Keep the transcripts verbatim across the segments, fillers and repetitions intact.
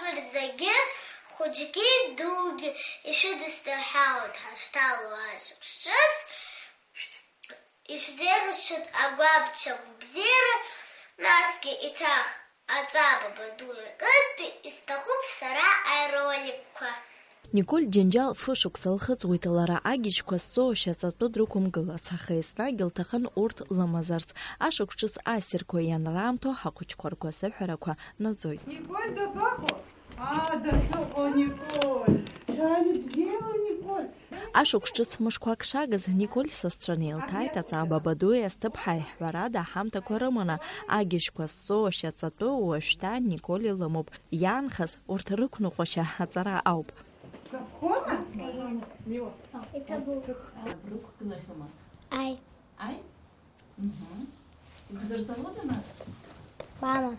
Зегьы, хәыҷгьы дугьы, ишәыдысныҳәалоит ҳашҭало ашықәс ҿыц, ишәзеиӷьасшьоит агәамчақәа бзиара, насгьы иҭах аҵабаба ду иҟынтәи исҭахуп сара ароликқәа. Николь Џьанџьал фышықәса лхыҵуеит лара агьежьқәа зҵоу ашьаҵатәы дрықәымгыларц, аха еснагь лҭахын урҭ лымазарц. Ашықәс ҿыц ассирқәа ианраамҭоу ахәыҷқәа ргәазыҳәарақәа наӡоит. Николь дабаҟоу? Аа, дахьыҟоу Николь! Шәааибзиала, Николь! Ашықәс ҿыц мышқәак шагыз, Николь сасцәаны илҭааит аҵаа бабадуи асҭыԥҳаи, ҳәарада, аҳамҭақәа рыманы, агьежьқәа зҵоу ашьаҵатәы уажәшьҭа Николь илымоуп. Иаанхаз урҭ рықәныҟәашьа аҵара ауп. Капхома? Мила. Иҭабуп. Рықәгылахьоума? Аи. Аи? Мгм. Ибзырҵалода нас? Мама,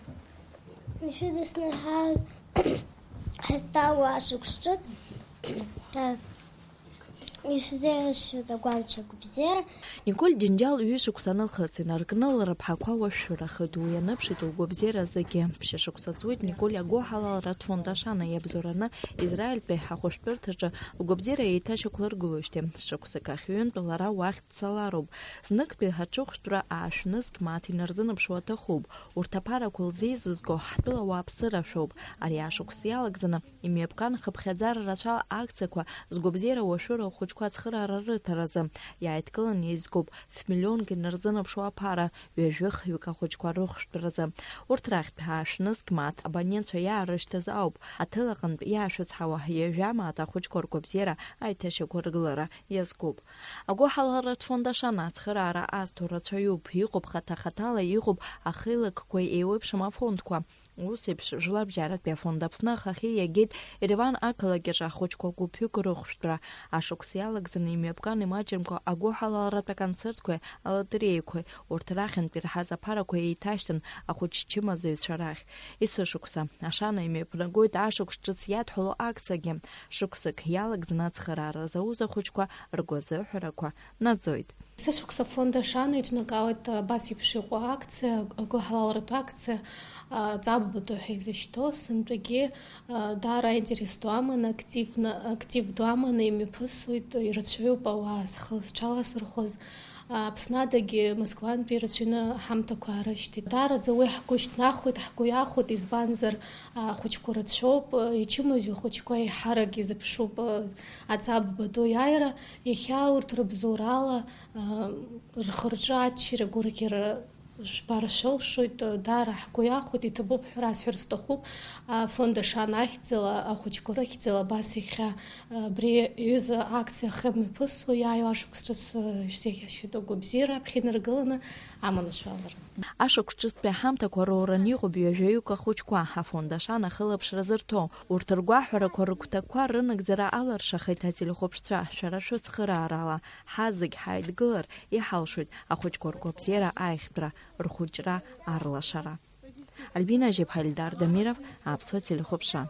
ишәыдысныҳәалоит ҳазҭало ашықәс ҿыц, ишәзеиӷьасшьоит агәамчақәа бзиара. Николь Џьанџьал ҩышықәса анылхыҵ, инаркны лрыԥҳақәа уашәшәырахеит, уи ианыԥшит лгәабзиара зегьы. Ԥшьа шықәса ҵуеит Николь агәыҳалалратә фонд Ашана иабзоураны Израильтәи ахәышәтәырҭаҿы лгәабзиара еиҭашьақәлыргыло Уажәшьҭа шықәсык ахь ҩынтә лара уахь дцалароуп. Зныктәи аҽыхәшәтәра аашәнызқь мааҭ инарзынаԥшуа аҭахуп. Урҭ аԥарақәа лзеизызго ҳтәыла ауааԥсыра шәоуп. Ари ашықәс иалагӡаны имҩаԥган хыԥхьаӡара рацәала акциақәа згәабзиара уашәшәыроу ахәыҷқәа ацхыраара рыҭаразы. Иааидкыланы еизгоуп ф-миллионк инарзынаԥшуа аԥара, ҩажәи хҩык ахәыҷқәа рыхәшәтәразы. Урҭ рахьтә аашәнызқь мааҭ абонентцәа иаарышьҭыз ауп. Аҭел аҟынтә иаашәыцҳауа ҩажәа мааҭ ахәыҷқәа ргәабзиара аиҭашьақәыргылара иазкуп. Агәыҳалалратә фонд Ашана ацхыраара азҭо рацәаҩуп, иҟоуп хаҭа-хаҭала, иҟоуп ахеилакқәа еиуеиԥшым афондқәа. Ус еиԥш, Жәларбжьаратәи афонд Аԥсны ахахьы иагеит Ереван ақалақь аҿы ахәыҷқәа гәыԥҩык рыхәшәтәра. Ашықәс иалагӡаны имҩаԥган имаҷымкәа агәыҳалалратә аконцертқәеи алотереиақәеи, урҭ рахьынтә ирҳаз аԥарақәа еиҭашьҭын ахәыҷ чымазаҩцәа рахь. Есышықәса Ашана имҩаԥнагоит ашықәс ҿыц иадҳәалоу акциагьы. Шықәсык иалагӡаны ацхыраара зауз ахәыҷқәа ргәазыҳәарақәа наӡоит. Сышықәса фонд Ашана иҿнакаауеит абас еиԥш иҟоу акциа, агәыҳалалратә акциа, а, Ҵаббатәи ҳәа изышьҭоу, сынтәагьы, а, даара аинтерес ду аманы, активны, актив ду аманы имҩаԥысуеит, ирацәаҩуп ауаа зхы-зҽалазырхәыз. Аԥсны адагьы Москвантәи ирацәаҩны ҳамҭақәа аарышьҭит. Даараӡа уи ҳгәы шьҭнахуеит, ҳгәы иахәоит, избанзар, ахәыҷқәа рацәоуп, ичымазаҩу ахәыҷқәа еиҳарак изыԥшуп, аҵаббатәи аиааира, иахьа урҭ рыбзоурала, рхы-рҿы аччара, агәырӷьара жәбар шәылшоит, даара ҳгәы иахәоит, иҭабуп ҳәа расҳәар сҭахуп, афонд Ашана ахьӡала, ахәыҷқәа рыхьӡала, абас иахьа, абри аҩыза акциа ахьымҩаԥысуа иааиуа ашықәс ҿыц, шәзеиӷьасшьоит агәабзиара аԥхьа инаргыланы аманшәалара. Ашықәс ҿыцтәи аҳамҭақәа роуран иҟоуп ҩажәаҩык ахәыҷқәа, афонд Ашана ахылаԥшра зырҭо. Урҭ ргәаҳәарақәа рыгәҭакқәа рынагӡара алыршахеит ателехәаԥшцәа, шәара шәыцхыраарала. Ҳа зегь ҳаидгылар иҳалшоит ахәыҷқәа ргәабзиара аиӷьтәра, рхәыҷра, арлашара. Альбина Жьеԥҳа, Ельдар Дамиров, Аԥсуа телехәаԥшра.